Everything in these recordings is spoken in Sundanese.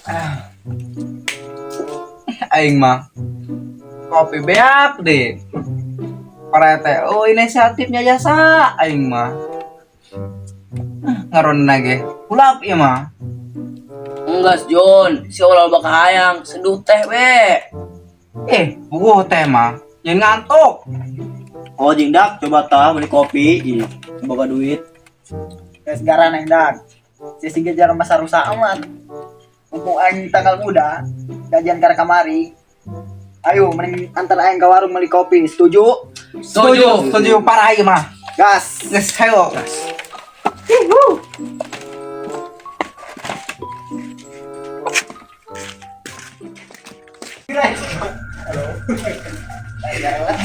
Ah. Aing mah kopi beak deh. Parete, oh inisiatifnya jasa aing mah. Ngaron ge. Kulap ieu mah. Enggak, John. Si ulah bakal hayang seduh teh we. Eh, buku teh mah. Nyen ngantuk. Oh jing dak, coba tah beli kopi, ih, boga duit. Geus gara neng dak. Si sige jalan masa rusak amat. Mumpung aing tanggal muda, gajian kara kamari. Ayo, mending antar aing ke warung beli kopi. Setuju? Setuju. Setuju parah ieu mah. Gas. Geus hayo.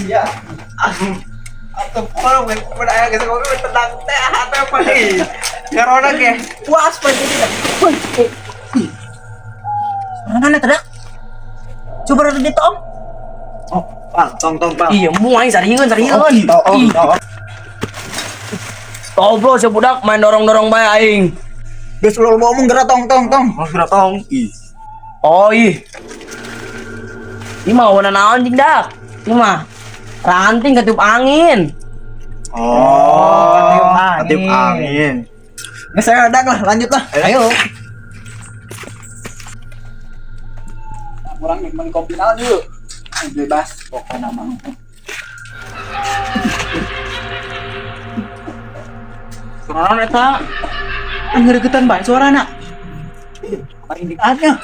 Ya. Atau kalau gue pada aya geus kopi tenang teh atau apa nih. Ngarona ge puas pan jadi. Mana teriak? Coba rada di tong. Oh, pal, tong tong pal. Iya, mau aing sarieueun sarieueun. Tong, tong. Tau bro, si budak main dorong-dorong bae aing. Geus ulah ngomong geura tong tong tong. Oh, geura tong. Ih. Oh ih. Ini mah warna naon jing dak? Ini mah ranting ketiup angin. Oh, ketiup ketiup angin. Geus ayo dak lah, lanjut lah. Ayo. Kurang beli kopi naon yuk. Bebas pokoknya mah. Suara eta. Ngeregetan bae suarana. Merinding aja.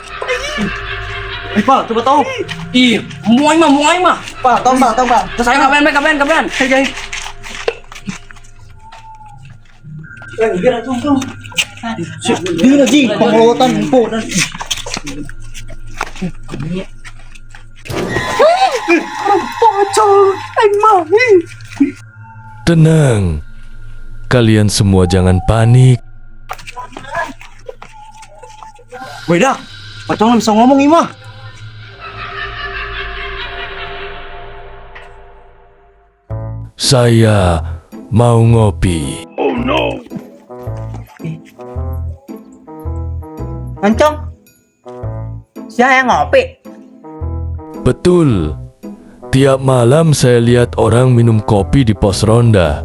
Eh, pal, coba tau. Ih, mau aing mah, mau aing mah. Pal, tong pal, tong pal. Terus aing kapan, kapan, kapan? Hei, Eh, geura tong tong. Di ji, pangolotan empo. Tenang, kalian semua jangan panik. Woi dak, pocong bisa ngomong ieu mah. Saya mau ngopi. Oncong. Sia yang ngopi. Betul. Tiap malam saya lihat orang minum kopi di pos ronda.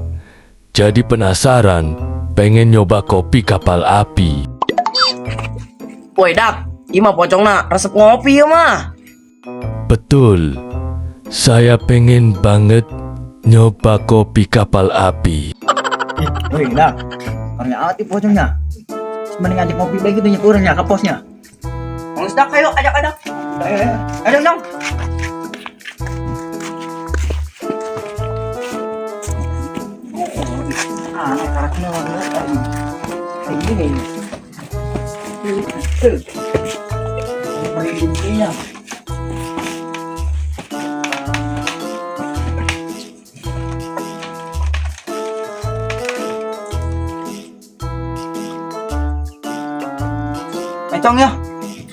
Jadi penasaran, pengen nyoba kopi kapal api. Woi dak, ieu mah pocongna resep ngopi ieu mah. Betul. Saya pengen banget nyoba kopi kapal api. Woi, dak. Orangnya amat ieu pocongnya. Mending ajak ngopi bae gitu nya kurangnya ke posnya. Geus dak ayo ajak-ajak. Ayo, ayo. Ayo dong. Aneh karakternya ini. Merinding iya. Econg ya.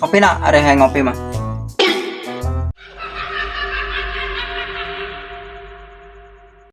Kopi nak, ada yang ngopi mah.